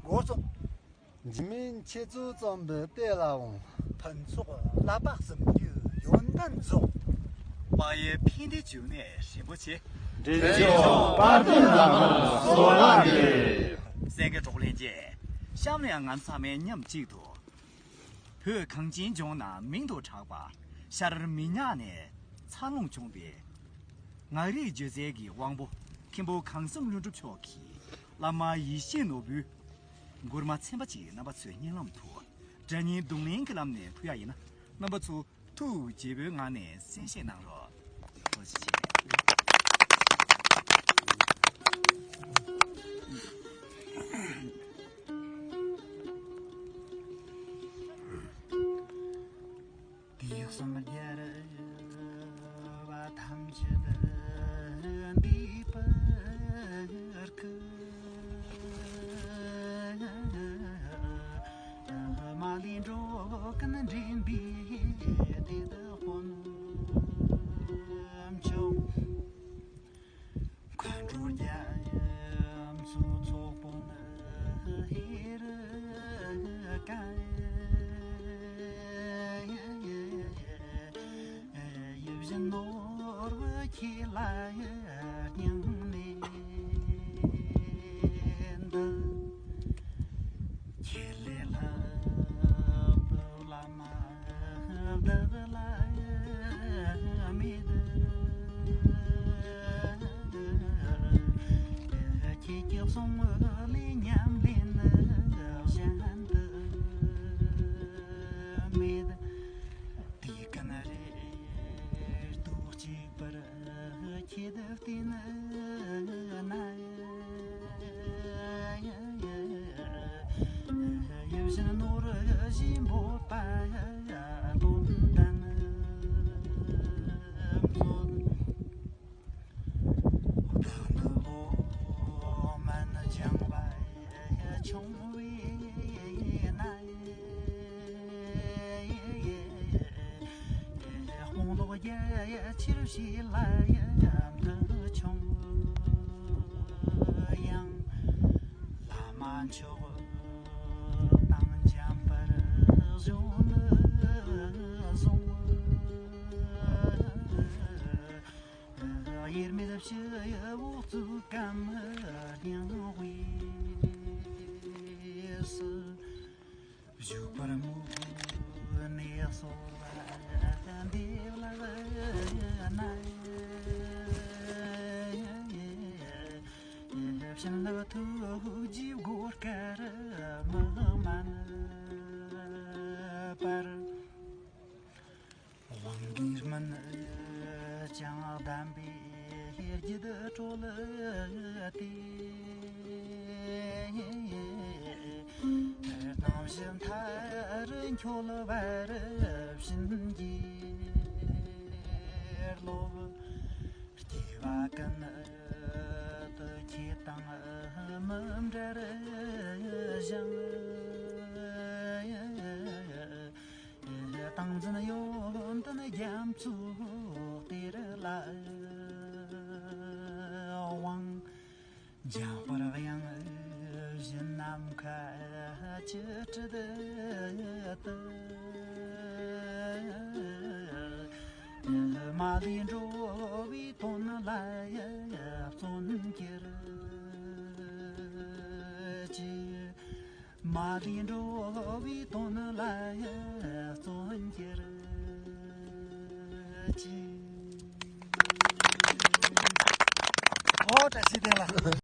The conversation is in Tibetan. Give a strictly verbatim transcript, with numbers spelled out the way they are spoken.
སྒོ་རྩོམ། འཇིགས་མེད་འཆད་རྩོད་རྩོམ་པའི་ལྟས་ལ་འོང་། ཕུན་ཚོགས་བསླབ་པ་གསུམ་གྱི་ཡོན་ཏན་རྫོགས། དཔག་ཡས་ཕན་བདེའི་འབྱུང་གནས་རིན་པོ་ཆེ། འདྲེན་མཆོག་དཔལ་ལྡན་བླ་མར་གསོལ་བ་འདེབས། སེང་གེ་གྲོགས་ལྷན་རྒྱས། གཤམ་ལ་ཡང་ང་ཚང་མས་མཉམ་གཅིག་ཏུ། བོད་གངས་ཅན་ལྗོངས་ན་མིང་དུ་གྲགས་པ། ཤར་མི་ཉག་ནས་འཚར་ལོངས་བྱུང་བའི་ངག་རིག་སྒྱུ་རྩལ་གྱི་དབང་པོ་མཁན་པོ་གང་བསམ་ཀླུ་སྒྲུབ་མཆོག་གིས་བླ་མ་ཡེ་ཤེས་ནོར་བུའི་མགུར་མ་ཚན་པ་གཅིག་རྣམ་པ་ཚོའི་སྙན་ལམ་དུ་སྒྲ་སྙན་རྡུང་ལེན་གྱི་ལམ་ནས་ཕུལ་ཡ་ཡིན་ན། རྣམ་པ་ཚོ་ཐུགས་དགྱེས་པོའི་ངང་ནས་གསན་བཞེས་གནང་རོགས། ཐུགས་རྗེ་ཆེ། དུས་གསུམ་རྒྱལ་བ་ཐམས་ཅད་འདུས་པར་བསྐུལ། མ་ལུས་འགྲོ་ཀུན་འདྲེན་པའི་དེད་དཔོན་མཆོག། མཁའ་འགྲོ་རྒྱ་མཚོའི་ཚོགས་དཔོན་ཧེ་རུ་ཀ། ཡིད་བཞིན་ནོར་བུ་ཁྱེད་ལ་སྙིང་ནས་འདུད། ཁྱེད་ལས་ལྷག་པའི་བླ་མ་བདག་ལ་མེད། ཁྱེད་ཀྱི་གསུང་ལས་ཉམས་ལེན་གཞན་དུ་མེད། དུས་ཀུན་རེ་ལྟོས་གཅིག་པར་ཁྱེད་བསྟེན་ན། ཡིད་བཞིན་ནོར་བཞིན་འབོད་པ་དོན་ལྡན་མཛོད། བདག་ནི་ལོ་མན་སྦྱངས་པ་ཆུང་བས་ན། དཔུང་ལོག་རྒྱ་ཆེར་བྱས་ལ་མཐུ་ཆུང་ཡང་། བླ་མ་མཆོག་དང་འཇམ་དཔལ་གཞུང་ནས་བཟུང་། དབྱེར་མེད་ཕྱི་འོག་གཙོས་ཀུན་སྙིང་དབུས་སུ། བཞུགས་པར་མོས་ནས་གསོལ་བ་འདེབས་ལགས་ན། བྱིན་རླབས་ཐུགས་རྗེའི་སྒོ་དཀར་མི་དམན་པར། དབང་གིས་སྨིན་ཅིང་གདམས་པའི་རྒྱུད་སྤྲོད་དེ། སྣང་བཞི་མཐའ་རུ་འཁྱོལ་བར་བྱིན་གྱིས་རློབས། སྐྱེ་བ་ཀུན་ཏུ་ཁྱེད་དང་མི་འབྲལ་ཞིང་། ཏིང་འཛིན་ཡོན་ཏན་རྒྱ་མཚོའི་གཏེར་ལ་དབང་། འཇམ་དཔལ་དབྱངས་བཞིན་ནམ་མཁའ་ཅི་སྲིད་དུ། མ་ལུས་འགྲོ་བའི་དོན་ལ་བརྩོན་གྱུར་ཅིག། མ་ལུས་འགྲོ་བའི་དོན་ལ་བརྩོན་གྱུར་ཅིག། ཨོ་བཀྲ་ཤིས་བདེ་ལེགས།